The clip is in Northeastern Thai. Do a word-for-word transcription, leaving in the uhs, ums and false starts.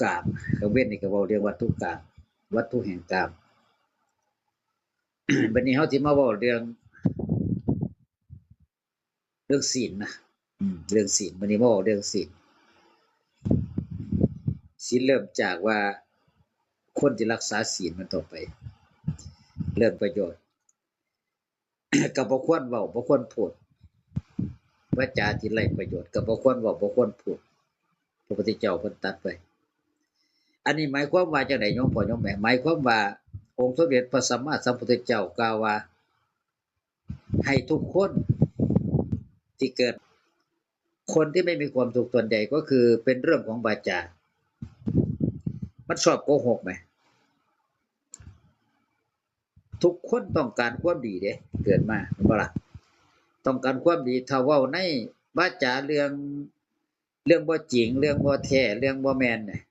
กาม กลางเว็นนี่ก็เว้าเรื่องวัตถุกาม วัตถุแห่งกาม บัดนี้เฮาสิมาเว้าเรื่อง เรื่องศีลนะ อืม เรื่องศีล บัดนี้มาเว้าเรื่องศีล ศีลเริ่มจากว่าคนที่รักษาศีลมันต่อไป เรื่องประโยชน์ ก็บ่ควรเว้า บ่ควรพูด วาจาที่ไร้ประโยชน์ ก็บ่ควรเว้า บ่ควรพูด พระพุทธเจ้าเพิ่นตรัสไว้ อันนี้หมายความว่าจั่งใด โยมพ่อโยมแม่ หมายความว่าองค์สมเด็จพระสัมมาสัมพุทธเจ้ากล่าวว่า ให้ทุกคนที่เกิด คนที่ไม่มีความสุขส่วนใหญ่ก็คือเป็นเรื่องของวาจา มันชอบโกหกไหม ทุกคนต้องการความดีเด้ เกิดมา แม่นบ่ล่ะ ต้องการความดี ถ้าเว้าในวาจาเรื่อง เรื่องบ่จริง เรื่องบ่แท้ เรื่องบ่แม่นเนี่ย